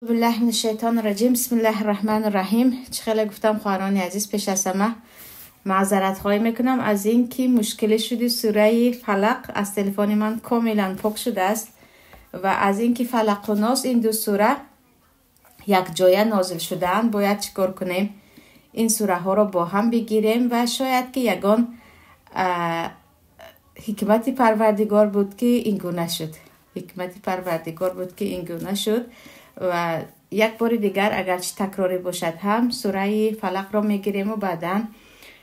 بالله من الشیطان الرجیم. بسم الله الرحمن الرحیم. چه خیلی گفتم خواهران عزیز، پیش از همه معذرت خواهی میکنم از اینکه مشکل شدی سوره فلق از تلفن من کاملا پاک شده است و از اینکه فلق و ناس این دو سوره یک جایه نازل شدن، باید چیکار کنیم؟ این سوره ها رو با هم بگیریم و شاید که یگان حکمت پروردگار بود که این گونه شد. حکمت پروردگار بود که این گونه شد. و یک بار دیگر اگرچه تکراری باشد هم سوره فلق را میگیریم و بعدا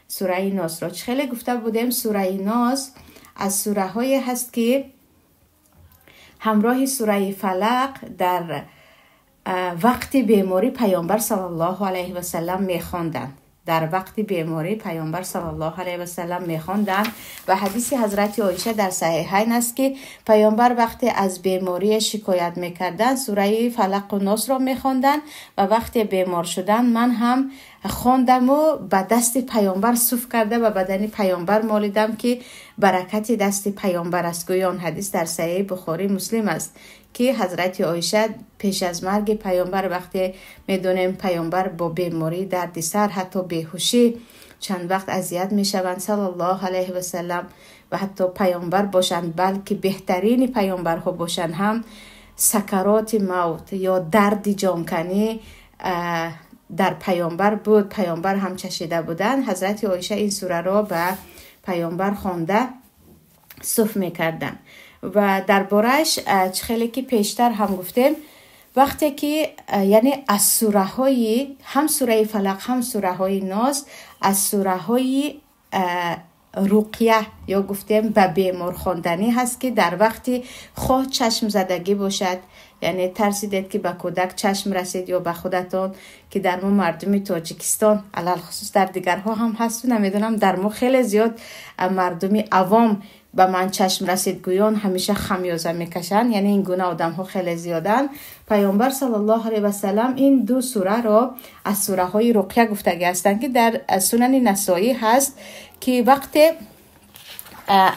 سوره ناس را. خیلی گفته بودیم سوره ناس از سوره های هست که همراه سوره فلق در وقت بیماری پیامبر صلی الله علیه و سلم میخواندند. در وقت بیماری پیامبر صلی الله علیه و سلم میخواندند و حدیث حضرت عایشه در صحیحین است که پیامبر وقتی از بیماری شکایت میکردند سوره فلق و ناس را میخواندند و وقتی بیمار شدن من هم خواندم و به دست پیامبر صف کرده و بدن پیامبر مالیدم که برکت دست پیامبر است. گویا آن حدیث در صحیح بخاری مسلم است که حضرت عایشه پیش از مرگ پیامبر، وقتی میدونیم پیامبر با بیماری، درد سر، حتی بیهوشی چند وقت اذیت میشوند صلی الله علیه و سلم، و حتی پیامبر باشند بلکه بهترین پیامبرها باشند هم سکرات موت یا درد جانکنی در پیامبر بود، پیامبر هم چشیده بودند. حضرت عایشه این سوره را به پیامبر خوانده صف میکردند. و دربارهش خیلی که پیشتر هم گفتیم، وقتی که یعنی از سوره های هم سوره فلق هم سوره های ناس از سوره های رقیه یا گفتیم به بیمار خواندنی هست که در وقتی خواه چشم زدگی باشد، یعنی ترسیدید که به کودک چشم رسید یا به خودتان، که در ما مردم تاجیکستان علل خصوص در دیگرها هم هست، نمیدونم در ما خیلی زیاد مردم عوام به من چشم رسید گویان همیشه خمیازه میکشن، یعنی این گونه آدم ها خیلی زیادن. پیامبر صلی الله علیه و سلم این دو سوره را از سوره های رقیه گفتگی هستند که در سنن نسائی هست که وقت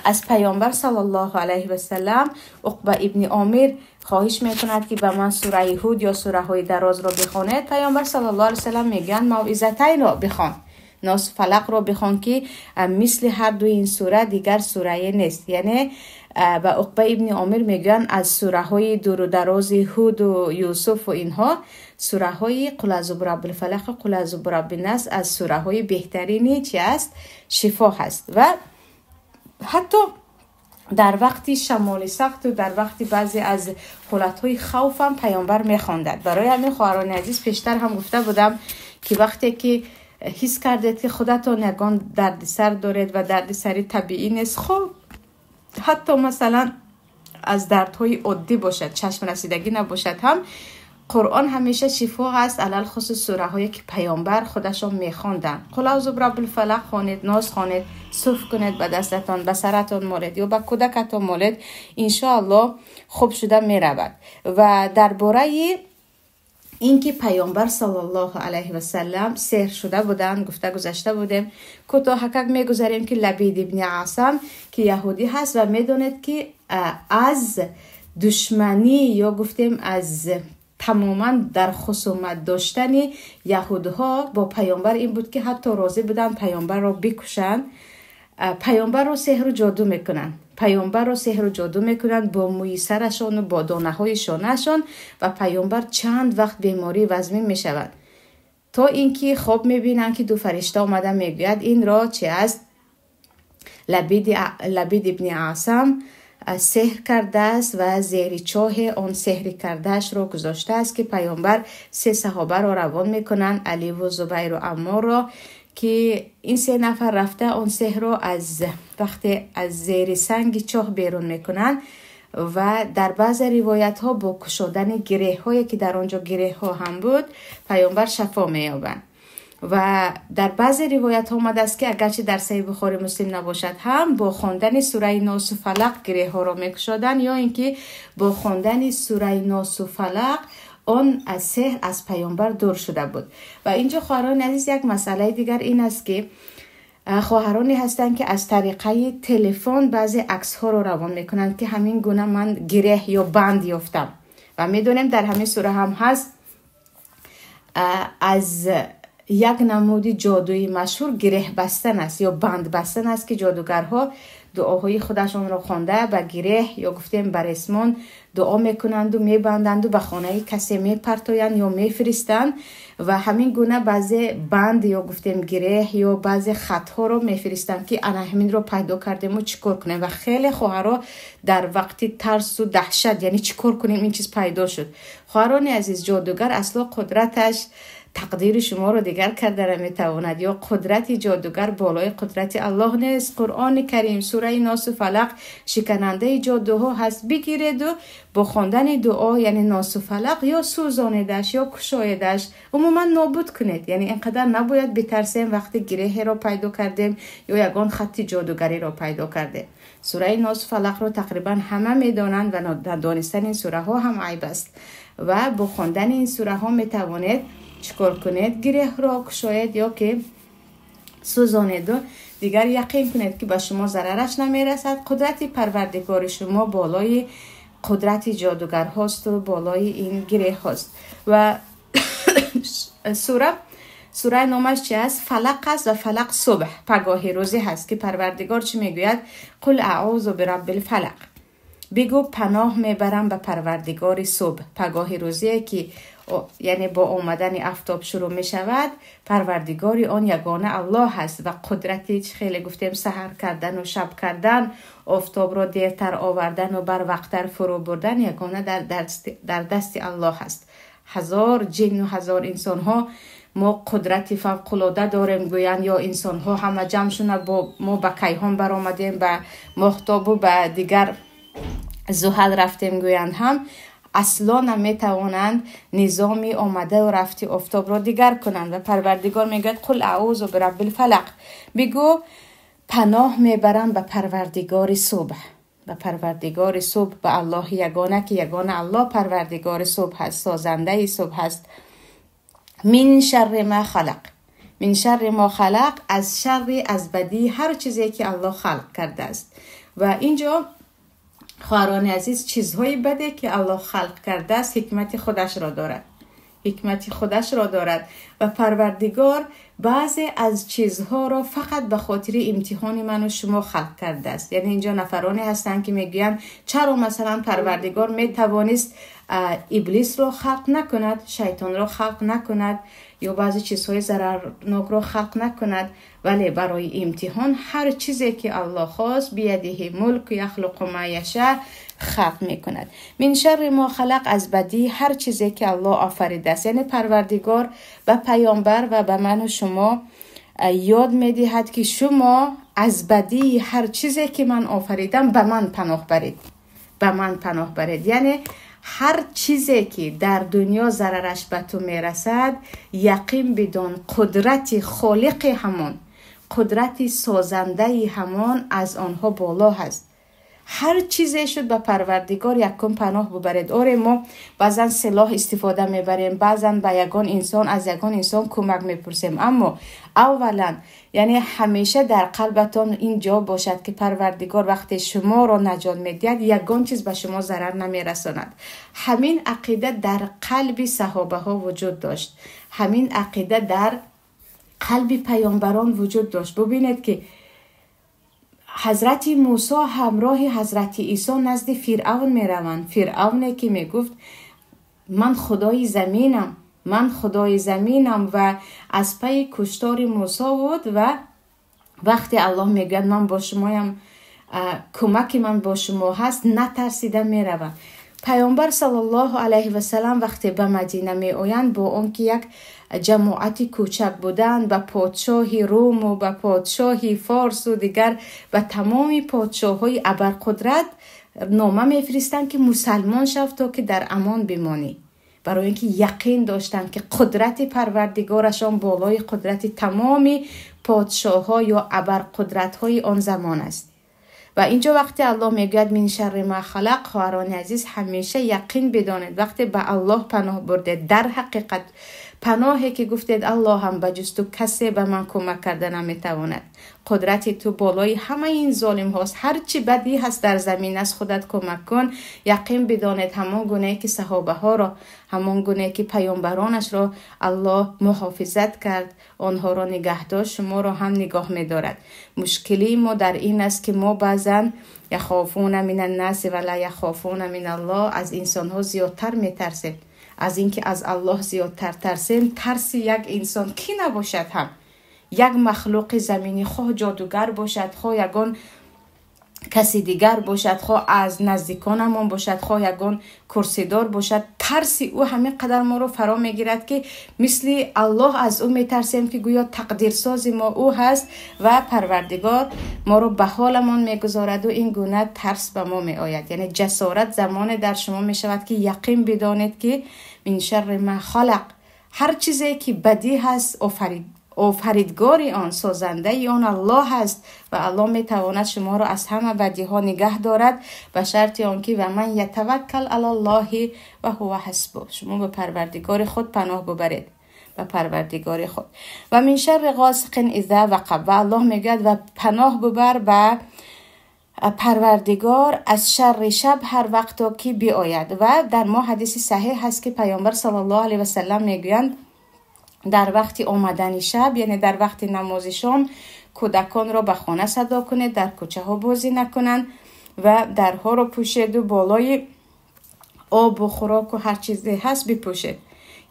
از پیامبر صلی الله علیه و سلم عقبه ابن عامر خواهش میکند که به من سوره هود یا سوره های دراز را بخواند، پیامبر صلی الله علیه و سلم میگن موعظتین را بخوان، ناس فلق را بخوان که مثل هر دو این سوره دیگر سوره نیست. یعنی به عقبه ابن عامر میگن از سوره های دور و دراز هود و یوسف و اینها، سوره های قل اعوذ برب الفلق و قل اعوذ برب الناس از سوره های بهترینی چی است؟ شفا هست. و حتی در وقتی شمال سخت و در وقتی بعضی از حالتهای خوف هم پیامبر میخواندند. برای همین خواهران عزیز پیشتر هم گفته بودم که وقتی که حس کردید که خودتان یگان درد سر دارید و درد سری طبیعی نیست، خب حتی مثلا از دردهای عادی باشد، چشم رسیدگی نباشد هم، قرآن همیشه شفا هست، علل خصوص سوره هایی که پیامبر خودشان میخواندن. قل اعوذ برب الفلق خوانید، ناس خوانید، صف کنید به دستتان، به سرتان مالید یا به کودکتان مالید، انشاءالله خوب شده میرود. و درباره اینکه پیامبر صلی الله علیه و سلم سحر شده بودند گفته گذشته بودیم. کوتاه حقیق میگذاریم که لبید ابن عاصم که یهودی هست و میدونید که از دشمنی یا گفتیم از تماما در خصومت داشتن یهودها با پیامبر این بود که حتی راضی بودن پیامبر را بکشند. پیامبر را سحر و جادو میکنن، پیامبر را سحر و جادو میکنن با موی سرشان و با دانه های شانهشان و پیامبر چند وقت بیماری وزمین میشود تا اینکه خواب میبینن که دو فرشته آمده میگوید این را چه است؟ لبید ابن عاصم سحر کرده است و زیر چاه آن سحر کردهش را گذاشته است که پیامبر سه صحابه را روان میکنن، علی و زبیر و عمار را، که این سه نفر رفته آن سحر را از وقتی از زیر سنگ چاه بیرون میکنن و در بعض روایت ها با کشادن گره هایی که در آنجا گره ها هم بود پیامبر شفا مییابند. و در بعض روایت ها آمده است که اگرچه در صحیح بخاری مسلم نباشد هم با خواندن سوره ناس و فلق گره ها را میکشادن، یا اینکه با خواندن سوره ناس و فلق آن از سحر از پیامبر دور شده بود. و اینجا خواهران عزیز یک مسئله دیگر این است که خواهرانی هستند که از طریقه تلفن بعضی عکس ها رو روان میکنند که همین گونه من گره یا بند یافتم و میدونیم در همین سوره هم هست Аз як намуди ҷодуи машҳур гиреҳ бастан аст ё банд бастан аст, ки ҷодугарҳо дуоҳои худашонро хонда ба гиреҳ ё гуфтем ба ресмон дуо мекунанду мебанданду ба хонаи касе мепартоянд ё мефиристанд ва ҳамин гуна баъзе банд ё гуфтем гиреҳ ё баъзе хатҳоро мефиристанд, ки ана ҳаминро пайдо кардему чӣ кор кунем. Ва хеле хоҳарҳо дар вақти тарсу даҳшат, яъне чӣ кор кунем, ин чиз пайдо шуд. Хоҳарони азиз, ҷодугар асло қудраташ тақдири шуморо дигар карда наметавонад ё қудрати ҷодугар болои қудрати Аллоҳ нест. Қуръони Карим, сураи Носу Фалақ шиканандаи ҷодуҳо ҳаст. Бигиреду бо хондани дуо, яъне Носу Фалақ, ё сӯзонедаш ё кушоедаш, умуман нобуд кунед. Яъне инқадар набояд битарсем вақти гиреҳеро пайдо кардем ё ягон хатти ҷодугариро пайдо кардем. Сураи Носу Фалақро тақрибан ҳама медонанд ва надонистани ин сураҳо ҳам айб аст. Ва бо хондани ин сураҳо метавонед чикор кунед? Гиреҳро кушоед ё ки сӯзонеду дигар яқин кунед, ки ба шумо зарараш намерасад. Қудрати Парвардигори шумо болои қудрати ҷодугарҳосту болои ин гиреҳҳост. Ва сураи номаш чи аст? Фалақ аст ва фалақ субҳ, пагоҳи рӯзӣ ҳаст, ки Парвардигор чӣ мегӯяд? Қул аъузу бираббил фалақ, бигӯ паноҳ мебарам ба Парвардигори субҳ. Пагоҳи рӯзие, ки яъне бо омадани афтоб шурӯъ мешавад, Парвардигори он ягона Аллоҳ ҳаст ва қудрати чӣ хеле гуфтем саҳар кардану шаб кардан, офтобро дертар овардану барвақттар фурӯ бурдан ягона дар дасти Аллоҳ ҳаст. Ҳазор ҷинну ҳазор инсонҳо мо қудрати фавқулода дорем гӯянд ё инсонҳо ҳама ҷамъ шуна бо мо ба кайҳон баромадем, ба моҳтобу ба дигар зуҳал рафтем гӯянд ҳам, асло наметавонанд низоми омадаю рафти офтобро дигар кунанд. Ва Парвардигор мегӯяд: қул аъузу бираббил фалақ, бигӯ паноҳ мебарам ба Парвардигори субҳ, ба Парвардигори субҳ, ба Аллоҳи ягона, ки ягона Аллоҳ Парвардигори субҳ ҳаст, созандаи субҳ ҳаст. Мин шарри ма халақ, мин шарри мо халақ, аз шарри, аз бадии ҳар чизе ки Аллоҳ халқ кардааст. Ва инҷо, хоҳарони азиз, чизҳои баде ки Аллоҳ халқ кардааст, ҳикмати худашро дорад, ҳикмати худашро дорад. Ва Парвардигор баъзе аз чизҳоро фақат ба хотири имтиҳони ману шумо халқ кардааст. Яъне инҷо нафароне ҳастанд, ки мегӯянд, чаро масалан Парвардигор метавонист иблисро халқ накунад, шайтонро халқ накунад ё баъзе чизҳои зарарнокро халқ накунад. Вале барои имтиҳон ҳар чизе ки Аллоҳ хост, биядиҳи мулк яхлуқу ма яша, халқ мекунад. Мин шарри мо халақ, аз бадии ҳар чизе ки Аллоҳ офаридааст. Яъне Парвардигор ба паёмбар ва ба ману шумо ёд медиҳад, ки шумо аз бадии ҳар чизе ки ман офаридам ба ман паноҳ баред, ба ман паноҳ баред. Яъне ҳар чизе ки дар дунё зарараш ба ту мерасад, яқин бидон, қудрати холиқи ҳамон, қудрати созандаи ҳамон аз онҳо боло ҳаст. Ҳар чизе шуд, ба Парвардигор якум паноҳ бубаред. Оре, мо баъзан силоҳ истифода мебарем, баъзан ба ягон инсон, аз ягон инсон кӯмак мепурсем, аммо аввалан, яъне ҳамеша дар қалбатон ин ҷо бошад, ки Парвардигор вақте шуморо наҷот медиҳад, ягон чиз ба шумо зарар намерасонад. Ҳамин ақида дар қалби саҳобаҳо вуҷуд дошт, ҳамин ақида дар қалби паёмбарон вуҷуд дошт. Бубинед, ки ҳазрати Мусо ҳамроҳи ҳазрати Исо назди Фиръавн мераванд, Фиръавне ки мегуфт: ман худои заминам, ман худои заминам, ва аз пайи куштори Мусо буд. Ва вақте Аллоҳ мегӯяд: ман бо шумоям, кӯмаки ман бо шумо ҳаст, натарсида мераванд. Паёмбар саллаллоҳу алайҳи васалам вақте ба Мадина меоянд, бо он ки як ҷамоати кӯчак буданд, ба подшоҳи Руму ба подшоҳи Форсу дигар ба тамоми подшоҳҳои абарқудрат нома мефиристанд, ки мусалмон шав, то ки дар амон бимонӣ, барои ин ки яқин доштанд, ки қудрати Парвардигорашон болои қудрати тамоми подшоҳҳо ё абарқудратҳои он замон аст. Ва инҷо вақте Аллоҳ мегӯяд: мин шарри ма халақ, хоҳарони азиз, ҳамеша яқин бидонед, вақте ба Аллоҳ паноҳ бурдед, дар ҳақиқат паноҳе ки гуфтед: Аллоҳам, ба ҷуз ту касе ба ман кӯмак карда наметавонад. Қудрати ту болои ҳамаи ин золим ҳост. Ҳар чӣ бадӣ ҳаст дар замин, аз худат кӯмак кун. Яқин бидонед, ҳамон гунае ки саҳобаҳоро, ҳамон гунае ки паёмбаронашро Аллоҳ муҳофизат кард, онҳоро нигаҳ дошт, шуморо ҳам нигоҳ медорад. Мушкилии мо дар ин аст, ки мо баъзан яхофуна минан-наси ва ла яхофуна миналлоҳ, аз инсонҳо зиёдтар метарсем, аз инки аз Аллоҳ зиёдтар тарсем. Тарси як инсон кӣ набошад ҳам, як махлуқи заминӣ, хоҳ ҷодугар бошад, хоҳ ягон каси дигар бошад, хоҳ аз наздиконамон бошад, хоҳ ягон курсидор бошад, тарси ӯ ҳамин қадар моро фаро мегирад, ки мисли Аллоҳ аз ӯ метарсем, ки гӯё тақдирсози мо ӯ ҳаст ва Парвардигор моро ба ҳоламон мегузораду ин гуна тарс ба мо меояд. Яъне ҷасорат замоне дар шумо мешавад, ки яқин бидонед, ки мин шарри ма халақ, ҳар чизе ки бадӣ ҳаст, офаридгори он, созандаи он Аллоҳ аст ва Аллоҳ метавонад шуморо аз ҳама бадиҳо нигаҳ дорад, ба шарти он ки ва ман ятаваккал алаллоҳи ва ҳува ҳасбу, шумо ба Парвардигори худ паноҳ бубаред, ба Парвардигори худ. Ва мин шарри ғосиқин иза вақаб, ва Аллоҳ мегӯяд ва паноҳ бубар ба Парвардигор аз шарри шаб ҳар вақто ки биояд. Ва дар мо ҳадиси саҳеҳ ҳаст, ки Паёмбар саллаллоҳу алайҳи васаллам мегӯянд: дар вақти омадани шаб, яъне дар вақти намози шом, кӯдаконро ба хона садо кунед, дар кӯчаҳо бозӣ накунанд ва дарҳоро пӯшеду болои обу хӯроку ҳар чизе ҳаст бипӯшед.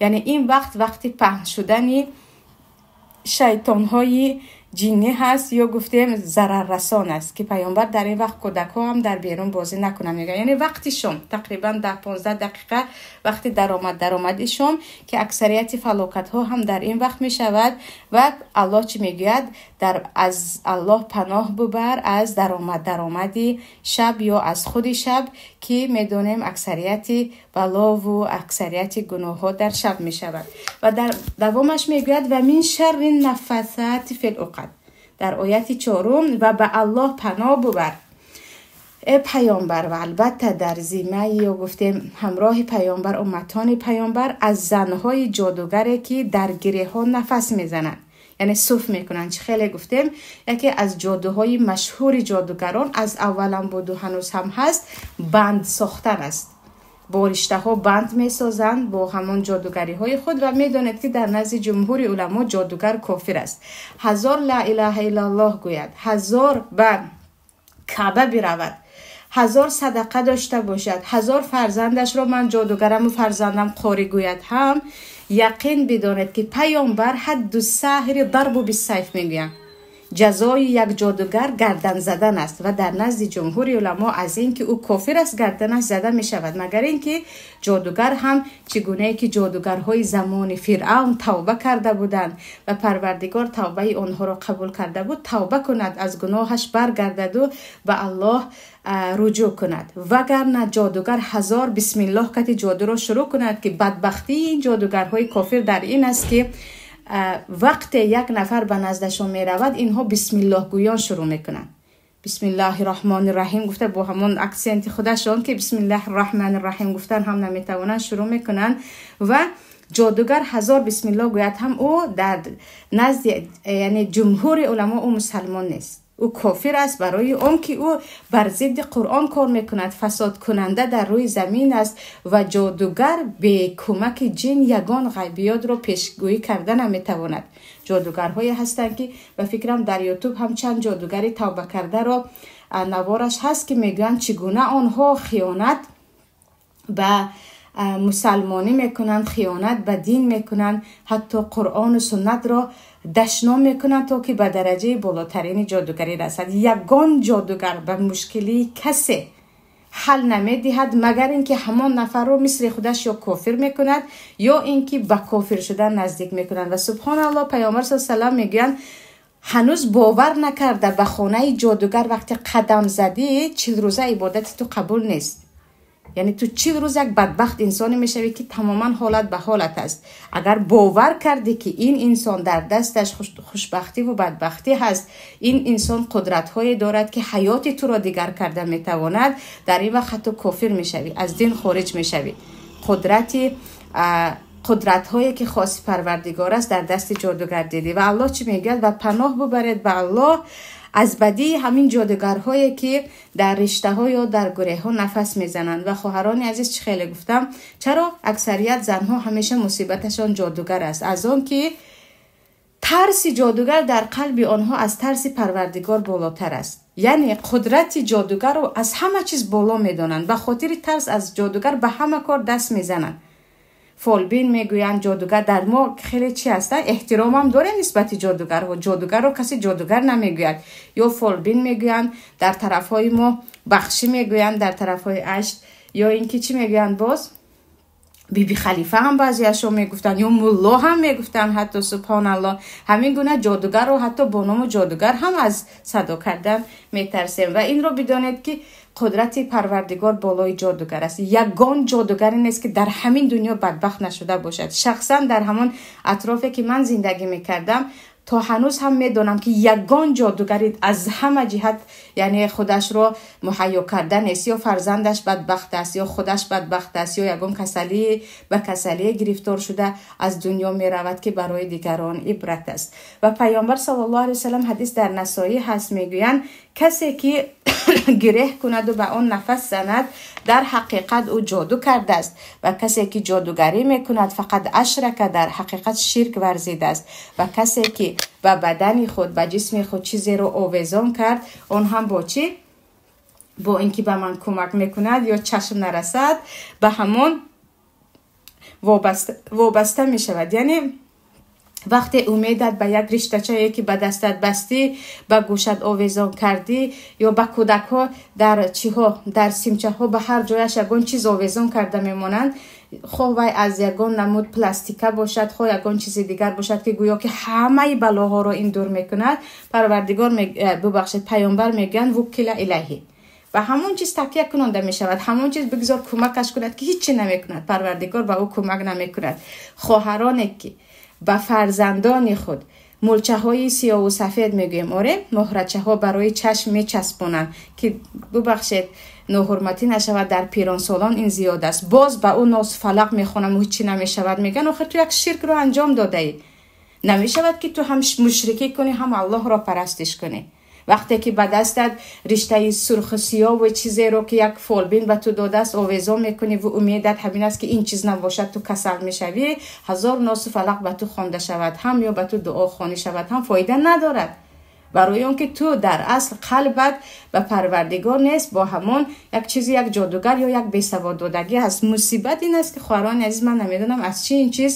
Яъне ин вақт вақти паҳн шудани шайтонҳои ҷиннӣ ҳаст ё гуфтем зараррасон аст, ки Паёмбар дар ин вақт кӯдакҳо ҳам дар берун бозӣ накунанд мегӯяд. Яъне вақти шом тақрибан 10-15 дақиқа вақти даромади шом, ки аксарияти фалокатҳо ҳам дар ин вақт мешавад. Ва Аллоҳ чӣ мегӯяд? Дар аз Аллоҳ паноҳ бубар аз даромади шаб ё аз худи шаб, ки медонем аксарияти балову аксарияти гуноҳҳо дар шаб мешавад. Ва дар давомаш мегӯяд: ва мин шарри нафасати фил уқад, дар ояти чорум, ва ба Аллоҳ паноҳ бубар, э паёмбар, ва албатта дар зиммаи ё гуфтем ҳамроҳи паёмбар умматони паёмбар, аз занҳои ҷодугаре, ки дар гиреҳҳо нафас мезананд, яъне суф мекунанд. Чӣ хеле гуфтем, яке аз ҷодуҳои машҳури ҷодугарон аз аввалам буду ҳанӯз ҳам ҳаст, банд сохтан аст. Бо риштаҳо банд месозанд бо ҳамон ҷодугариҳои худ. Ва медонед, ки дар назди ҷумҳури уламо ҷодугар кофир аст. Ҳазор ла илаҳа иллаллоҳ гӯяд, ҳазор ба Каъба биравад, ҳазор садақа дошта бошад, ҳазор фарзандашро ман ҷодугараму фарзандам қорӣ гӯяд ҳам, яқин бидонед, ки паёмбар ҳадду саҳири дарбу биссайф мегӯянд, ҷазои як ҷодугар гардан задан аст. Ва дар назди ҷумҳури уламо аз ин ки ӯ кофир аст, гарданаш зада мешавад, магар ин ки ҷодугар ҳам чӣ гунае ки ҷодугарҳои замони Фиръавн тавба карда буданд ва Парвардигор тавбаи онҳоро қабул карда буд, тавба кунад, аз гуноҳаш баргардаду ба Аллоҳ руҷӯъ кунад. Вагарна ҷодугар ҳазор бисмиллоҳ кати ҷодуро шурӯъ кунад, ки бадбахтии ин ҷодугарҳои кофир дар ин аст, ки вақте як нафар ба наздашон меравад, инҳо бисмиллоҳгӯён шурӯъ мекунанд, бисмиллаҳи раҳмони раҳим гуфта, бо ҳамон аксенти худашон, ки бисмиллаҳи раҳмони раҳим гуфтан ҳам наметавонанд, шурӯъ мекунанд. Ва ҷодугар ҳазор бисмиллоҳ гӯяд ҳам, ӯ дар назди, яъне ҷумҳури уламо, ӯ мусалмон нест, ӯ кофир аст, барои он ки ӯ бар зидди Қуръон кор мекунад, фасодкунанда дар рӯи замин аст. Ва ҷодугар бе кӯмаки ҷин ягон ғайбиётро пешгӯӣ карда наметавонад. Ҷодугарҳое ҳастанд, ки ба фикрам дар Ютуб ҳам чанд ҷодугари тавбакардаро навораш ҳаст, ки мегӯянд чӣ гуна онҳо хиёнат ба мусалмонӣ мекунанд, хиёнат ба дин мекунанд, ҳатто Қуръону суннатро дашном мекунанд, то ки ба дараҷаи болотарини ҷодугарӣ расад. Ягон ҷодугар ба мушкилии касе ҳал намедиҳад, магар ин ки ҳамон нафарро мисли худаш ё кофир мекунад, ё ин ки ба кофир шудан наздик мекунад. Ва субҳоналлоҳ, Паёмбар са салам мегӯянд: ҳанӯз бовар накарда ба хонаи ҷодугар вақте қадам задӣ, 40 рӯза ибодати ту қабул нест. Яъне ту 40 рӯз як бадбахт инсоне мешавӣ, ки тамоман ҳолат ба ҳолат аст. Агар бовар кардӣ, ки ин инсон дар дасташ хушбахтиву бадбахтӣ ҳаст, ин инсон қудратҳое дорад, ки ҳаёти туро дигар карда метавонад, дар ин вақт ҳатто кофир мешавӣ, аз дин хориҷ мешавӣ. Қудрати қудратҳое ки хоси Парвардигор аст дар дасти ҷодугар дидӣ. Ва Аллоҳ чӣ мегӯяд? Ва паноҳ бубаред ба Аллоҳ аз бадии ҳамин ҷодугарҳое ки дар риштаҳо ё дар гуреҳҳо нафас мезананд. Ва хоҳарони азиз, чӣ хеле гуфтам, чаро аксарият занҳо ҳамеша мусибаташон ҷодугар аст? Аз он ки тарси ҷодугар дар қалби онҳо аз тарси Парвардигор болотар аст. Яъне қудрати ҷодугарро аз ҳама чиз боло медонанд. Ба хотири тарс аз ҷодугар ба ҳама кор даст мезананд. Фолбин мегӯянд, ҷодугар. Дар мо хеле чи ҳаста, эҳтиромам дорем нисбати ҷодугарҳо. Ҷодугарро касе ҷодугар намегӯяд, ё фолбин мегӯянд, дар тарафҳои мо бахшӣ мегӯянд, дар тарафҳои Ашт, ё ин ки чӣ мегӯянд боз, Биби Халифа ҳам баъзеашо мегуфтанд, ё мулло ҳам мегуфтанд ҳатто. Субҳоналлоҳ, ҳамин гуна ҷодугарро ҳатто бо ному ҷодугар ҳам аз садо кардан метарсем. Ва инро бидонед ки қудрати Парвардигор болои ҷодугар аст. Ягон ҷодугаре нест ки дар ҳамин дунё бадбахт нашуда бошад. Шахсан дар ҳамон атрофе ки ман зиндагӣ мекардам, то ҳанӯз ҳам медонам ки ягон ҷодугари аз ҳама ҷиҳат, яъне худашро муҳайё карда нест, ё фарзандаш бадбахт аст, ё худаш бадбахт аст, ё ягон касалӣ ба касалие гирифтор шуда аз дунё меравад, ки барои дигарон ибрат аст. Ва Паёмбар саллаллоҳу алайҳи васаллам, ҳадис дар Насоӣ ҳаст, мегӯянд: касе ки гиреҳ кунаду ба он нафас занад, дар ҳақиқат ӯ ҷоду кардааст, ва касе ки ҷодугарӣ мекунад, فقد أشرك, дар ҳақиқат ширк варзидааст. Ва касе ки ба бадани худ, ба ҷисми худ чизеро овезон кард, он ҳам бо чӣ? Бо ин ки ба ман кӯмак мекунад ё чашм нарасад, ба ҳамон вобаста мешавад. Яъне вақте умедат ба як риштачае ки ба дастат бастӣ, ба гӯшат овезон кардӣ, ё ба кӯдакҳо дар чиҳо, дар симчаҳо, ба ҳар ҷояш ягон чиз овезон карда мемонанд, хоҳ вай аз ягон намуд пластика бошад, хоҳ ягон чизи дигар бошад, ки гӯё ки ҳамаи балоҳоро ин дур мекунад, Парвардигор, бубахшед, Паёмбар мегӯянд: وكل إليه, ба ҳамон чиз такя кунонда мешавад. Ҳамон чиз бигзор кӯмакаш кунад, ки ҳичи намекунад, Парвардигор ба ӯ кӯмак намекунад. Хоҳароне ки ба фарзандони худ мулчаҳои сиёҳу сафед мегӯем, оре, муҳрачаҳо барои чашм мечаспонанд, ки, бубахшед, ноҳурматӣ нашавад, дар пиронсолон ин зиёд аст, боз ба ӯ Носу Фалақ мехонам, ҳичи намешавад мегӯянд. Охир ту як ширкро анҷом додаӣ. Намешавад ки ту ҳам мушрикӣ кунӣ, ҳам Аллоҳро парастиш кунӣ. Вақте ки ба дастат риштаи сурху сиёву чизеро ки як фолбин ба ту додааст овезон мекунӣ ва умедат ҳамин аст ки ин чиз набошад, ту касал мешавӣ, ҳазор Носу Фалақ ба ту хонда шавад ҳам ё ба ту дуо хонӣ шавад ҳам, фоида надорад, барои он ки ту дар асл қалбат ба Парвардигор нест, бо ҳамон як чизи, як ҷодугар ё як бесаводдодагӣ ҳаст. Мусибат ин аст ки, хоҳарони азиз, ман намедонам аз чӣ ин чиз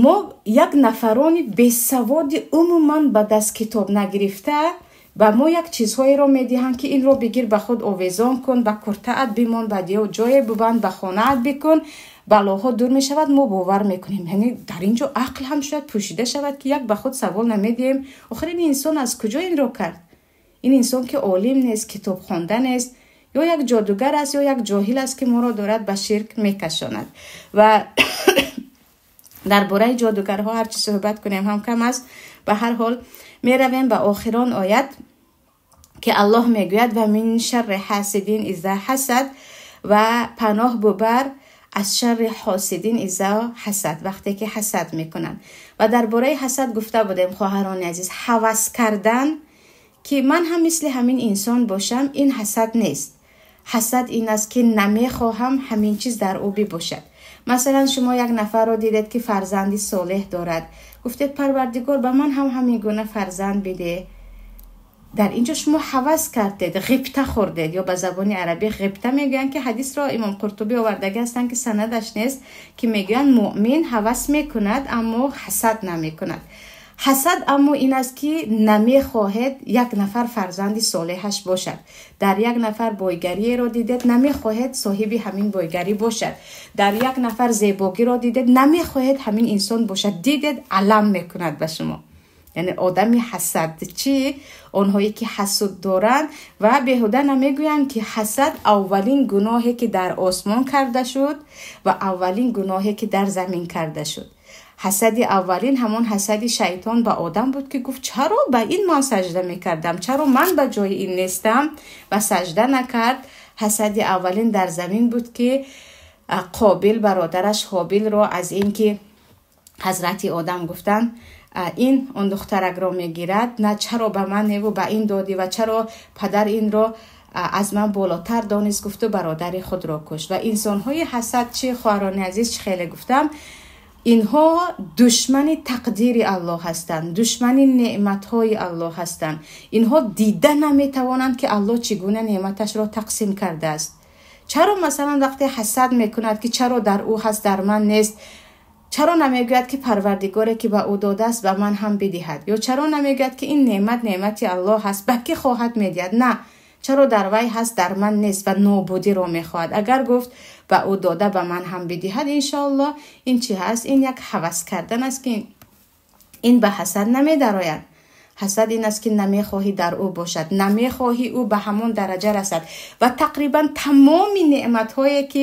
мо як нафарони бесаводи, умуман ба даст китоб нагирифта, ба мо як чизҳоеро медиҳанд ки инро бигир, ба худ овезон кун, ба куртаат бимон, ба ҷое бубанд, ба хонаат бикун, балоҳо дур мешавад. Мо бовар мекунем. Яъне дар ин ҷо ақл ҳам шояд пӯшида шавад, ки як ба худ савол намедиҳем: охир ин инсон аз куҷо инро кард? Ин инсон ки олим нест, китобхонда нест, ё як ҷодугар аст, ё як ҷоҳил аст, ки моро дорад ба ширк мекашонад. Ва дар бораи ҷодугарҳо ҳарчи суҳбат кунем ҳам кам аст. Ба ҳар ҳол, меравем ба охирон оят, ки Аллоҳ мегӯяд: ومن شر حاسد إذا حسد, ва паноҳ бубар аз шарри حاسد إذا حسد, вақте ки ҳасад мекунанд. Ва дар бораи ҳасад гуфта будем, хоҳарони азиз, ҳавас кардан ки ман ҳам мисли ҳамин инсон бошам, ин ҳасад нест. Ҳасад ин аст ки намехоҳам ҳамин чиз дар ӯ бибошад. Масалан, шумо як нафарро дидед ки фарзанди солеҳ дорад, гуфтед: «Парвардигор, ба ман ҳам ҳамин гуна фарзанд биде». Дар ин ҷо шумо ҳавас кардед, ғибта хӯрдед, ё ба забони арабӣ ғибта мегӯянд, ки ҳадисро Имом Қуртубӣ овардагӣ ҳастанд, ки санадаш нест, ки мегӯянд: муъмин ҳавас мекунад, аммо ҳасад намекунад. Ҳасад аммо ин аст ки намехоҳед як нафар фарзанди солеҳаш бошад. Дар як нафар бойгариеро дидед, намехоҳед соҳиби ҳамин бойгарӣ бошад. Дар як нафар зебогиро дидед, намехоҳед ҳамин инсон бошад. Дидед, алам мекунад ба шумо. Яъне одами ҳасадчӣ, онҳое ки ҳасуд доранд, ва беҳуда намегӯянд ки ҳасад аввалин гуноҳе ки дар осмон карда шуд ва аввалин гуноҳе ки дар замин карда шуд. Ҳасади аввалин ҳамон ҳасади шайтон ба Одам буд, ки гуфт: «Чаро ба ин ман сажда мекардам? Чаро ман ба ҷои ин нестам?» Ва сажда накард. Ҳасади аввалин дар замин буд, ки Қобил бародараш Ҳобилро аз инки ҳазрати Одам гуфтанд ин он духтаракро мегирад, на чаро ба ман неву ба ин додӣ ва чаро падар инро аз ман болотар донист, гуфту бародари худро кушт. Ва инсонҳои ҳасадчӣ, хоҳарони азиз, чӣ хеле гуфтам, инҳо душмани тақдири Аллоҳ ҳастанд, душмани неъматҳои Аллоҳ ҳастанд. Инҳо дида наметавонанд, ки Аллоҳ чӣ гуна неъматашро тақсим кардааст. Чаро масалан вақте ҳасад мекунад, ки чаро дар ӯ ҳаст, дар ман нест, чаро намегӯяд, ки Парвардигоре ки ба ӯ додааст, ба ман ҳам бидиҳад? Ё чаро намегӯяд, ки ин неъмат неъмати Аллоҳ ҳаст, ба кӣ хоҳад медиҳад? На, чаро дар вай ҳаст, дар ман нест ва нобудиро мехоҳад. Агар гуфт ба ӯ дода, ба ман ҳам бидиҳад, иншоаллоҳ, ин чӣ ҳаст? Ин як ҳавас кардан аст, ки ин ба ҳасад намедарояд. Ҳасад ин аст, ки намехоҳӣ дар ӯ бошад, намехоҳӣ ӯ ба ҳамон дараҷа расад. Ва тақрибан тамоми неъматҳое ки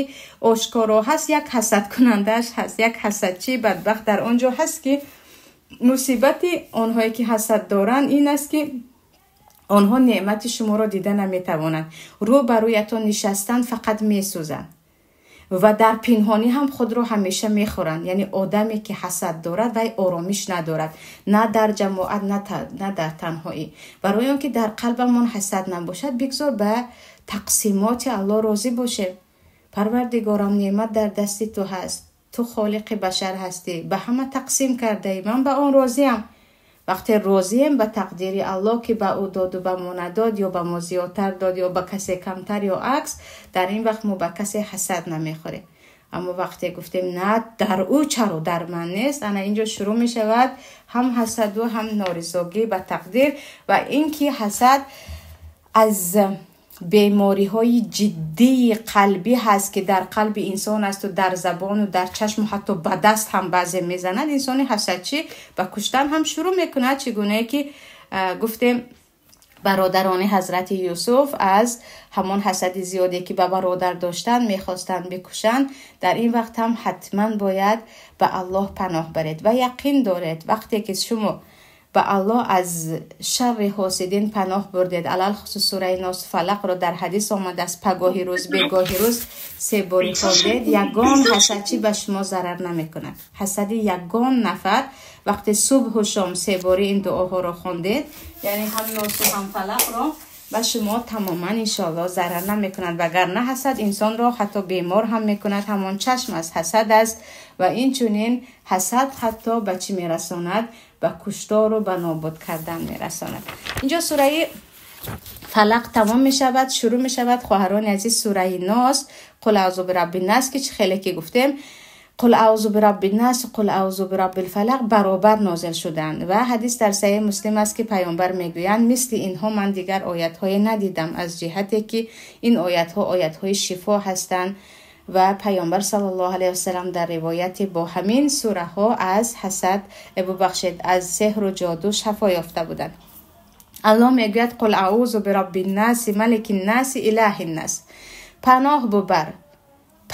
ошкоро ҳаст, як ҳасадкунандааш ҳаст, як ҳасадчии бадбахт дар он ҷо ҳаст, ки мусибати онҳое ки ҳасад доранд ин аст, ки онҳо неъмати шуморо дида наметавонанд. Рӯ ба рӯятон нишастанд, фақат месӯзанд ва дар пинҳонӣ ҳам худро ҳамеша мехӯранд. Яъне одаме ки ҳасад дорад, вай оромиш надорад, на дар ҷамоат, на дар танҳоӣ. Барои он ки дар қалбамон ҳасад набошад, бигзор ба тақсимоти Аллоҳ розӣ бошем. Парвардигорам, неъмат дар дасти ту ҳаст, ту холиқи башар ҳастӣ, ба ҳама тақсим кардаӣ, ман ба он розиам. Вақте розием ба тақдири Аллоҳ, ки ба ӯ доду ба мо надод, ё ба мо зиёдтар дод, ё ба касе камтар, ё акс, дар ин вақт мо ба касе ҳасад намехӯрем. Аммо вақте гуфтем на, дар ӯ чаро, дар ман нест, ана инҷо шурӯъ мешавад ҳам ҳасаду ҳам норизогӣ ба тақдир. Ва ин ки ҳасад аз бемориҳои ҷиддии қалбӣ ҳаст, ки дар қалби инсон асту дар забону дар чашму ҳатто ба даст ҳам баъзе мезанад. Инсони ҳасадчӣ ба куштан ҳам шурӯъ мекунад, чӣ гунае ки гуфтем бародарони ҳазрати Юсуф аз ҳамон ҳасади зиёде ки ба бародар доштанд, мехостанд бикушанд. Дар ин вақт ҳам ҳатман бояд ба Аллоҳ паноҳ баред ва яқин доред, вақте ки шумо ба Аллоҳ аз шарри ҳосидин паноҳ бурдед, алалхусус сураи Нос, Фалақро, дар ҳадис омадааст, пагоҳи рӯз, бегоҳи рӯз се бори хондед, ягон ҳасадчӣ ба шумо зарар намекунад. Ҳасади ягон нафар вақте субҳу шом се бори ин дуоҳоро хондед, яъне ҳам Носу ҳам Фалақро, ба шумо тамоман иншоаллоҳ зарар намекунад. Вагарна ҳасад инсонро ҳатто бемор ҳам мекунад. Ҳамон чашм аз ҳасад аст. Ва инчунин ҳасад ҳатто ба чӣ мерасонад? Ба куштору ба нобуд кардан мерасонад. Инҷо сураи Фалақ тамом мешавад, шурӯъ мешавад, хоҳарони азиз, сураи Нос, Қул аъузу бирабби нас, ки чӣ хеле ки гуфтем, Қул аъузу бирабби нас, Қул аъузу бираббил фалақ баробар нозил шуданд. Ва ҳадис дар Саҳеҳи Муслим аст, ки паёмбар мегӯянд, мисли инҳо ман дигар оятҳое надидам, аз ҷиҳате ки ин оятҳо оятҳои шифо ҳастанд. Ва паёмбар саллаллоҳу алайҳи васаллам дар ривояте бо ҳамин сураҳо аз ҳасад, бубахшед, аз сеҳру ҷоду шафо ёфта буданд. Аллоҳ мегӯяд: Қул аъузу бирабби наси, малики наси, илаҳи нас. Паноҳ бубар,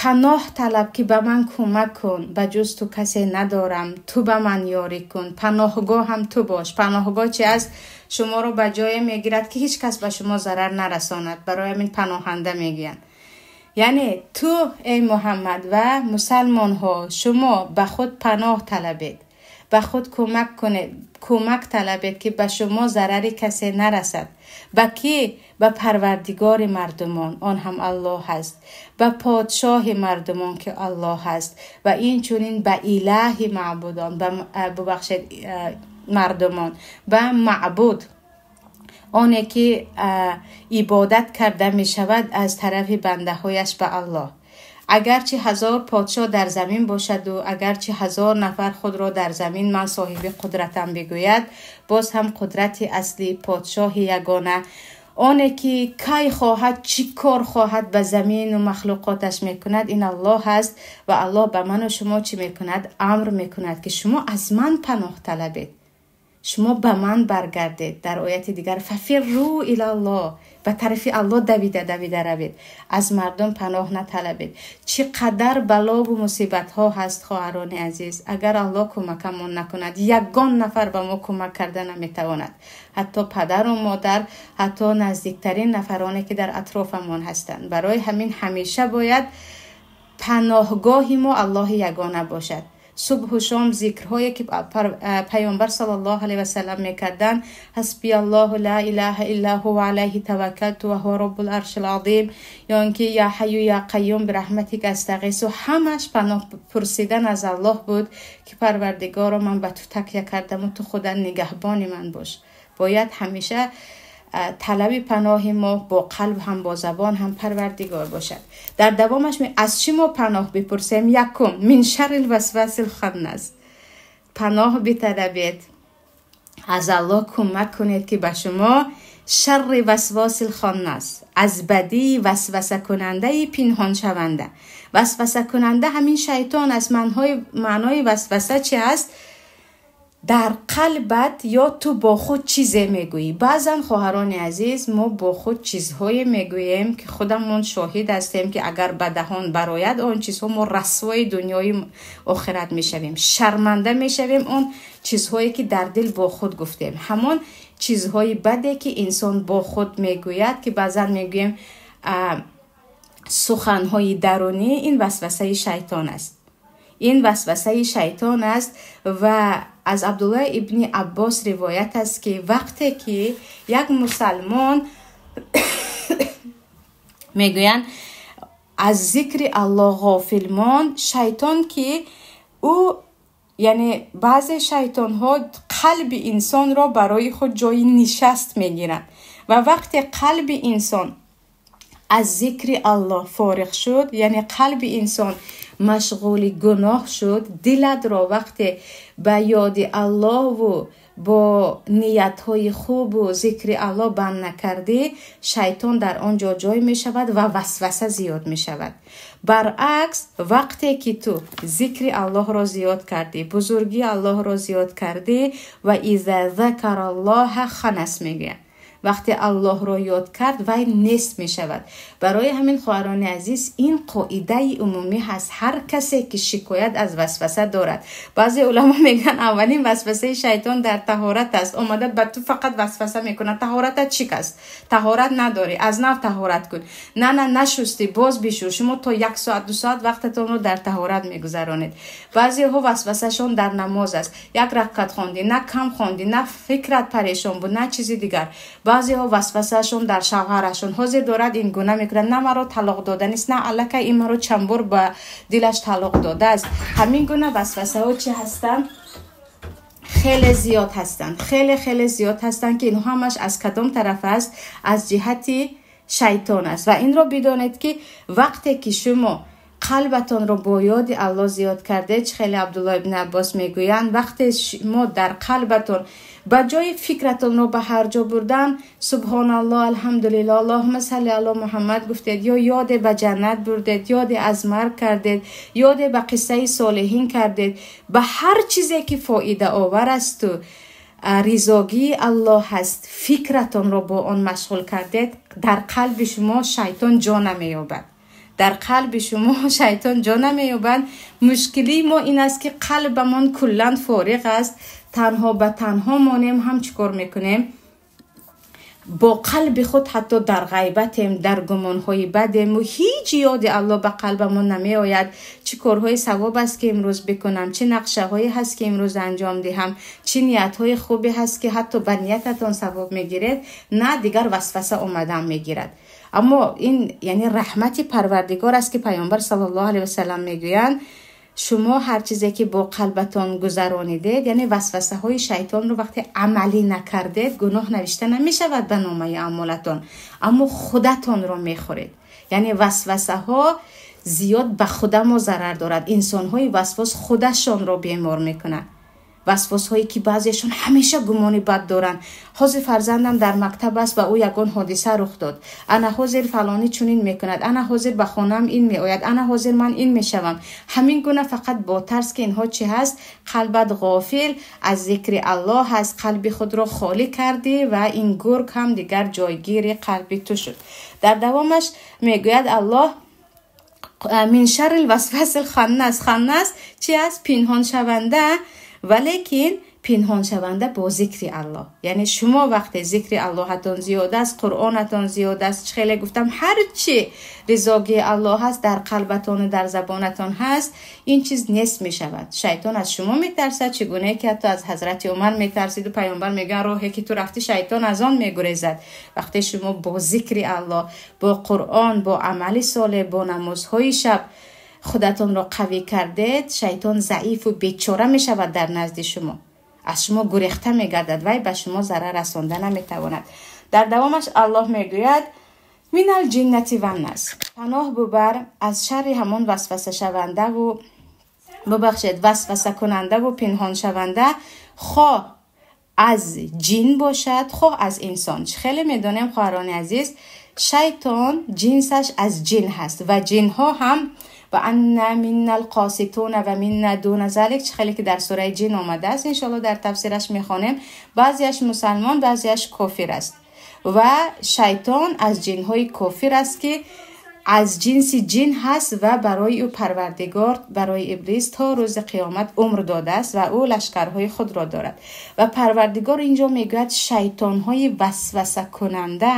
паноҳ талаб, ки ба ман кӯмак кун, ба ҷуз ту касе надорам, ту ба ман ёрӣ кун, паноҳгоҳам ту бош. Паноҳгоҳ чи аст? Шуморо ба ҷое мегирад, ки ҳеҷ кас ба шумо зарар нарасонад, барои ҳамин паноҳанда мегӯянд. Яъне ту, эй Муҳаммад, ва мусалмонҳо, шумо ба худ паноҳ талабед, ба худ кӯмак кунед, кӯмак талабед, ки ба шумо зарари касе нарасад. Ба кӣ? Ба Парвардигори мардумон, он ҳам Аллоҳ ҳаст, ба подшоҳи мардумон, ки Аллоҳ ҳаст, ва инчунин ба илаҳи маъбудон, ба, бубахшед, мардумон, ба маъбуд, оне ки ибодат карда мешавад аз тарафи бандаҳояш, ба Аллоҳ. Агарчи 1000 подшоҳ дар замин бошаду агарчи 1000 нафар худро дар замин ман соҳиби қудратам бигӯяд, боз ҳам қудрати аслӣ, подшоҳи ягона, оне ки кай хоҳад, чӣ кор хоҳад ба замину махлуқоташ мекунад, ин Аллоҳ аст. Ва Аллоҳ ба ману шумо чӣ мекунад? Амр мекунад, ки шумо аз ман паноҳ талабед, шумо ба ман баргардед. Дар ояти дигар: фафирру илаллоҳ, ба тарафи Аллоҳ давида давида равед, аз мардум паноҳ наталабед. Чӣ қадар балову мусибатҳо ҳаст, хоҳарони азиз, агар Аллоҳ кӯмакамон накунад, ягон нафар ба мо кӯмак карда наметавонад, ҳатто падару модар, ҳатто наздиктарин нафароне ки дар атрофамон ҳастанд. Барои ҳамин ҳамеша бояд Паноҳгоҳи мо Аллоҳи ягона бошад. Субҳу шом зикрҳое ки Пайғамбар саллаллоҳу алайҳи васаллам мекарданд, ҳасби Аллоҳу ла илаҳа илла ҳува алайҳи таваккалту ва ҳува роббул аршил азим, ё ин ки я ҳайю я қайюм бираҳматика астағису, ҳамаш паноҳ пурсидан аз Аллоҳ буд ки Парвардигоро, ман ба ту такя кардаму ту худа нигаҳбони ман бош. Бояд ҳамеша талаби паноҳи мо бо қалб ҳам, бо забон ҳам Парвардигор бошад. Дар давомаш аз чӣ мо паноҳ бипурсем? Якум, мин шаррил васвасил ханнас. Паноҳ биталабед, аз Аллоҳ кӯмак кунед, ки ба шумо шарри васвасил ханнас, аз бадии васвасакунандаи пинҳоншаванда. Васвасакунанда ҳамин шайтон аст. Маънои васваса чи аст? Дар қалбат ё ту бо худ чизе мегӯӣ. Баъзан, хоҳарони азиз, мо бо худ чизҳое мегӯем, ки худамон шоҳид ҳастем, ки агар ба даҳон барояд он чизҳо, мо расвои дунёи охират мешавем, шарманда мешавем. Он чизҳое ки дар дил бо худ гуфтем, ҳамон чизҳои баде ки инсон бо худ мегӯяд, ки баъзан мегӯем суханҳои дарунӣ, ин васвасаи шайтон аст. Ин васвасаи шайтон аст. Ва аз Абдуллоҳ ибни Аббос ривоят аст, ки вақте ки як мусалмон, мегӯянд, аз зикри Аллоҳ ғофил монд, шайтон ки ӯ, яъне баъзе шайтонҳо қалби инсонро барои худ ҷои нишаст мегиранд, ва вақте қалби инсон аз зикри Аллоҳ фориғ шуд, яъне қалби инсон машғули гуноҳ шуд, дилатро вақте ба ёди Аллоҳву бо ниятҳои хубу зикри Аллоҳ банд накардӣ, шайтон дар он ҷо ҷой мешавад ва васваса зиёд мешавад. Баръакс, вақте ки ту зикри Аллоҳро зиёд кардӣ, бузургии Аллоҳро зиёд кардӣ, ва иза закараллоҳа ханас мегӯяд, вақте Аллоҳро ёд кард, вай нест мешавад. Барои ҳамин, хоҳарони азиз, ин қоидаи умумӣ ҳаст. Ҳар касе ки шикоят аз васваса дорад, баъзе уламо мегӯянд, аввалин васвасаи шайтон дар таҳорат аст. Омада ба ту фақат васваса мекунад: таҳоратат шикаст, таҳорат надорӣ, аз нав таҳорат кун, на нашустӣ, боз бишӯр. Шумо то як соат, 2 соат вақтатонро дар таҳорат мегузаронед. Баъзеҳо васвасашон дар намоз аст: як ракат хондӣ, на кам хондӣ, на фикрат парешон буд, на чизи дигар. Баъзеҳо васвасаашон дар шавҳарашон: ҳозир дорад ин гуна мекунад, на маро талоқ доданист, на аллакай ин маро чандбор ба дилаш талоқ додааст. Ҳамин гуна васвасаҳо чӣ ҳастанд? Хеле зиёд ҳастанд, хеле хеле зиёд ҳастанд, ки инҳо ҳамаш аз кадом тараф аст? Аз ҷиҳати шайтон аст. Ва инро бидонед, ки вақте ки шумо қалбатонро бо ёди Аллоҳ зиёд кардед, чӣ хеле Абдулло ибни Аббос мегӯянд, вақте шумо дар қалбатон ба ҷои фикратонро ба ҳар ҷо бурдан, субҳоналлоҳ, алҳамдулилло, аллоҳума салли ало Муҳаммад гуфтед, ё ёде ба ҷаннат бурдед, ёде аз марг кардед, ёде ба қиссаи солиҳин кардед, ба ҳар чизе ки фоидаовар асту ризогии Аллоҳ ҳаст, фикратонро бо он машғул кардед, дар қалби шумо шайтон ҷо намеёбад. Дар қалби шумо шайтон ҷо намеёбад. Мушкилии мо ин аст, ки қалбамон куллан фориғ аст. Танҳо ба танҳо монем ҳам, чӣ кор мекунем? Бо қалби худ ҳатто дар ғайбатем, дар гумонҳои бадему, ҳеҷ ёди Аллоҳ ба қалбамон намеояд. Чӣ корҳои савоб аст, ки имрӯз бикунам? Чӣ нақшаҳое ҳаст, ки имрӯз анҷом диҳам? Чӣ ниятҳои хубе ҳаст, ки ҳатто ба ниятатон савоб мегиред? На, дигар васваса омадан мегирад. Аммо ин яъне раҳмати Парвардигор аст, ки Пайғамбар саллаллоҳу алайҳи васаллам мегӯянд: шумо ҳар чизе ки бо қалбатон гузаронидед, яъне васвасаҳои шайтонро вақте амалӣ накардед, гуноҳ навишта намешавад ба номаи аъмолатон, аммо худатонро мехӯред. Яъне васвасаҳо зиёд ба худамо зарар дорад. Инсонҳои васвос худашонро бемор мекунанд. Васвосҳое ки баъзеашон ҳамеша гумони бад доранд: ҳозир фарзандам дар мактаб аст, ба ӯ ягон ҳодиса рух дод, ана ҳозир фалонӣ чунин мекунад, ана ҳозир ба хонаам ин меояд, ана ҳозир ман ин мешавам. Ҳамин гуна фақат бо тарс, ки инҳо чӣ ҳаст? Қалбат ғофил аз зикри Аллоҳ ҳаст, қалби худро холӣ кардӣ ва ин гург ҳам дигар ҷойгири қалби ту шуд. Дар давомаш мегӯяд Аллоҳ: мин шаррил васвасил ханнас. Ханнас чи аст? Пинҳоншаванда, валекин пинҳоншаванда бо зикри Аллоҳ. Яъне шумо вақте зикри Аллоҳатон зиёд аст, Қуръонатон зиёд аст, хеле гуфтам, ҳар чи ризогии Аллоҳ ҳаст дар қалбатону дар забонатон ҳаст, ин чиз нест мешавад. Шайтон аз шумо метарсад, чӣ гунае ки ҳатто аз ҳазрати Умар метарсиду паёмбар мегӯянд, роҳе ки ту рафтӣ, шайтон аз он мегурезад. Вақте шумо бо зикри Аллоҳ, бо Қуръон, бо амали солеҳ, бо намозҳои шаб худатонро қавӣ кардед, шайтон заифу бечора мешавад дар назди шумо, аз шумо гурехта мегардад, вай ба шумо зарар расонда наметавонад. Дар давомаш Аллоҳ мегӯяд: минал ҷиннати ваннас, паноҳ бубар аз шарри ҳамон васвасашавандаву, бубахшед, васвасакунандаву пинҳоншаванда, хоҳ аз ҷин бошад, хоҳ аз инсон. Хеле медонем, хоҳарони азиз, шайтон ҷинсаш аз ҷин ҳаст ва ҷинҳо ҳам ва анна минна алқоситуна ва минна дуна залик, чӣ хеле ки дар сураи ҷин омадааст, иншоалло дар тафсираш мехонем, баъзеаш мусалмон, баъзеаш кофир аст. Ва шайтон аз ҷинҳои кофир аст, ки аз ҷинси ҷин ҳаст ва барои ӯ Парвардигор барои Иблис то рӯзи қиёмат умр додааст ва ӯ лашкарҳои худро дорад. Ва Парвардигор инҷо мегӯяд, шайтонҳои васвасакунанда,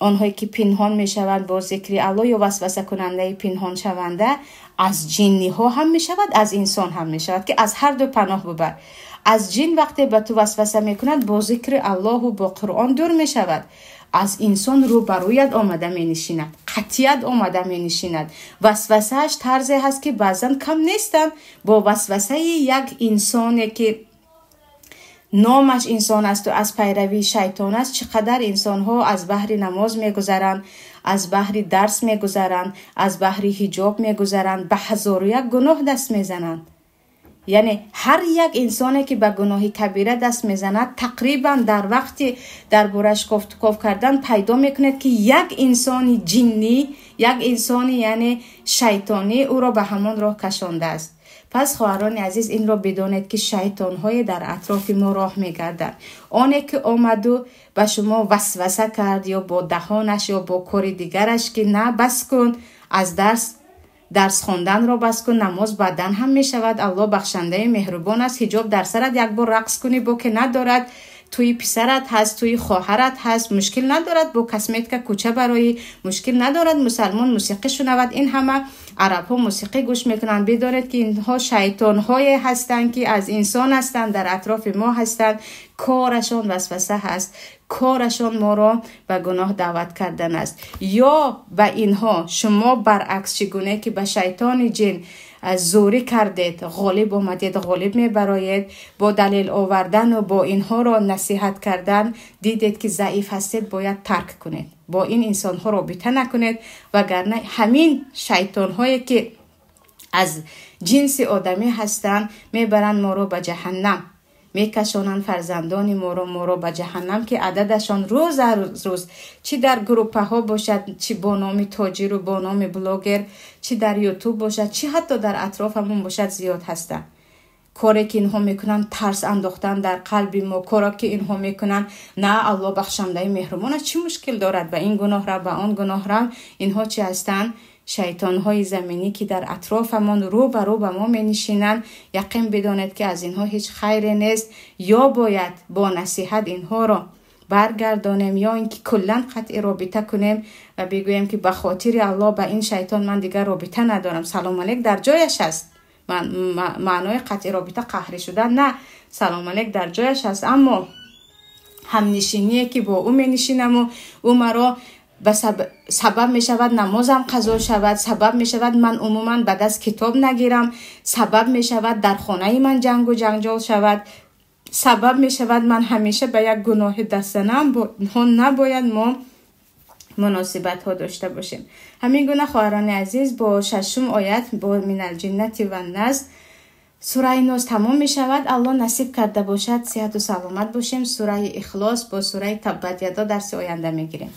онҳое ки пинҳон мешаванд бо зикри Аллоҳ ё васвасакунандаи пинҳоншаванда, аз ҷинниҳо ҳам мешавад, аз инсон ҳам мешавад, ки аз ҳар ду паноҳ бубар. Аз ҷин вақте ба ту васваса мекунад, бо зикри Аллоҳу бо Қуръон дур мешавад. Аз инсон рӯ ба рӯят омада менишинад, қатъият омада менишинад. Васвасааш тарзе ҳаст, ки баъзан кам нестанд бо васвасаи як инсоне ки номаш инсон асту аз пайравии шайтон аст, чӣ қадар инсонҳо аз баҳри намоз мегузаранд, аз баҳри дарс мегузаранд, аз баҳри ҳиҷоб мегузаранд, ба ҳазору як гуноҳ даст мезананд. Яъне ҳар як инсоне ки ба гуноҳи кабира даст мезанад, тақрибан дар вақти дар бораш кофтуков кардан пайдо мекунед, ки як инсони ҷиннӣ, як инсони, яъне шайтонӣ ӯро ба ҳамон роҳ кашондааст. Пас, хоҳарони азиз, инро бидонед, ки шайтонҳое дар атрофи мо роҳ мегарданд. Оне ки омаду ба шумо васваса кард, ё бо даҳонаш, ё бо кори дигараш, ки на, бас кун, аз дарс хонданро бас кун, намоз баъдан ҳам мешавад, Аллоҳ бахшандаи меҳрубон аст, ҳиҷоб дар сарат, як бор рақс кунӣ, боке надорад, тӯи писарат ҳаст, тӯи хоҳарат ҳаст, мушкил надорад, бо косметика кӯча бароӣ, мушкил надорад, мусалмон мусиқӣ шунавад, ин ҳама арабҳо мусиқӣ гӯш мекунанд. Бидонед, ки инҳо шайтонҳое ҳастанд, ки аз инсон ҳастанд, дар атрофи мо ҳастанд, корашон васваса ҳаст, корашон моро ба гуноҳ даъват кардан аст. Ё ба инҳо шумо баръакс, чӣ гуне ки ба шайтони ҷин зӯрӣ кардед, ғолиб омадед, ғолиб мебароед бо далел овардану бо инҳоро насиҳат кардан, дидед ки заиф ҳастед, бояд тарк кунед, бо ин инсонҳо робита накунед, вагарна ҳамин шайтонҳое ки аз ҷинси одамӣ ҳастанд, мебаранд моро ба ҷаҳаннам, мекашонанд фарзандони моро ба ҷаҳаннам, ки ададашон рӯз аз рӯз, чӣ дар группаҳо бошад, чӣ бо номи тоҷиру бо номи блогер, чӣ дар Ютуб бошад, чӣ ҳатто дар атрофамон бошад, зиёд ҳастанд. Коре ки инҳо мекунанд, тарс андохтан дар қалби мо, коре ки инҳо мекунанд, на, Аллоҳ бахшандаи меҳрубон аст, чӣ мушкил дорад, ба ин гуноҳ рав, ба он гуноҳ рав. Инҳо чӣ ҳастанд? Шайтонҳои заминӣ, ки дар атрофамон рӯ ба рӯ ба мо менишинанд. Яқин бидонед, ки аз инҳо ҳеҷ хайре нест. Ё бояд бо насиҳат инҳоро баргардонем, ё ин ки куллан қатъи робита кунем ва бигӯем, ки ба хотири Аллоҳ ба ин шайтон ман дигар робита надорам. Салом алейк дар ҷояш аст. Маънои қатъи робита қаҳрӣ шудан на, салом алейк дар ҷояш аст, аммо ҳамнишиние ки бо ӯ менишинаму ӯ маро ба сабаб мешавад намозам қазо шавад, сабаб мешавад ман умуман ба даст китоб нагирам, сабаб мешавад дар хонаи ман ҷангу ҷанҷол шавад, сабаб мешавад ман ҳамеша ба як гуноҳи даст занам, бо инҳо набояд мо муносибатҳо дошта бошем. Ҳамин гуна, хоҳарони азиз, бо шашум оят, бо миналҷиннати ваннас, сураи Нос тамом мешавад. Аллоҳ насиб карда бошад, сиҳату саломат бошем, сураи Ихлос бо сураи Таббат ядо дарси оянда мегирем.